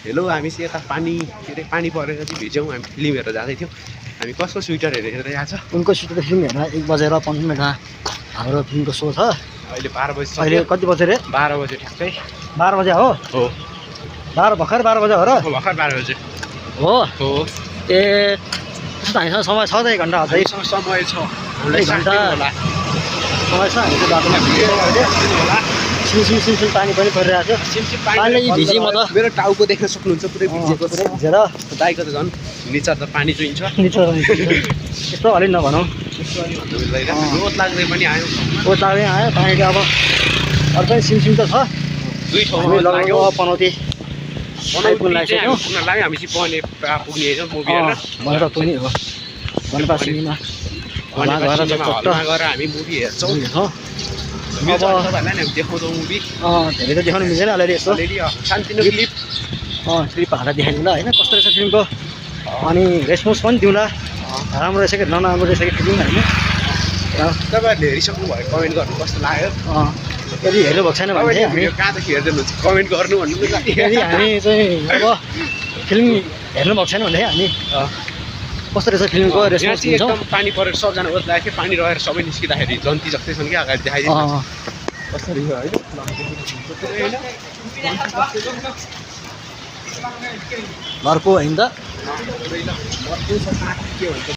Hello हामी चाहिँ यता पानी के अरे पानी परेर चाहिँ भिज्यौँ हामी फिल्म हेरेर जाँदै थियौँ हामी कसको स्वेटर हेरेर आएको छ उनको सिटको फिल्म हेर्न 1 बजेर 15 मिनटमा हाम्रो फिल्मको सो छ। अहिले 12 बजी अहिले कति बजे रे? 12 बजे ठ्याक्कै 12 बजे हो? हो 12 भर्खर 12 बजे हो र? भर्खर 12 बजे हो हो ए त्यस्तो हामीसँग समय छ त 1 घन्टा अझै समय छ हामीलाई 1 घन्टा होला समय छ। हामी चाहिँ बाटोमा होला सिमसिम पानी पनि परिरहेको छ। पानीले भिजेँ म त। मेरो टाउको देख्न सक्नुहुन्छ पुरै भिजेको छ। भिजेर दाइको त झन् निचा त पानी चुइन्छ यस्तो अलि नभनौँ रोद लाग्दै पनि आयो ओत लाग्दै आयो पानीले अब अरू पनि सिमसिम त छ। दुई ठाउँमा हामी लाग्यो लगभग पनौती आइपुग्न लागिसक्यौँ। हामी चाहिँ पढ्ने पुग्ने होइन मुभी हेर्न भनेर पनि हो भनेर सिनेमा हलमा गएर हामी मुभी हेर्छौँ अब तपाईँहरूलाई हामी देखाउँछौँ मुभी धेरै त देखाउनु मिल्दैन अलिअलि यसो सानोतिनो क्लिप क्लिप हालेर देखाइदिउँला होइन कस्तो रहेछ फिल्मको अनि रेस्पोन्स पनि दिउँला राम्रो रहेछ कि नराम्रो रहेछ कि फिल्म होइन। तपाईँहरूले हेरिसक्नु भयो कमेन्ट गर्नु कस्तो लाग्यो यदि हेर्नु भएको छैन भने चाहिँ हामी कहाँदेखि हेर्दै हुनुहुन्छ कमेन्ट गर्नु भन्नु यदि हामी चाहिँ अब फिल्म हेर्नु भएको छैन भने हामी कस्तो रहेछ फिल्मको रेस्पोन्स दिन्छौँ। एकदम पानी परेर सबजना ओद्दाखेरि पानी रहेर सबै निस्किँदाखेरि जन्ती जस्तै छन् कि अगाडि देखाइदिनु कसरी होइन घरको होइन त के भन्छ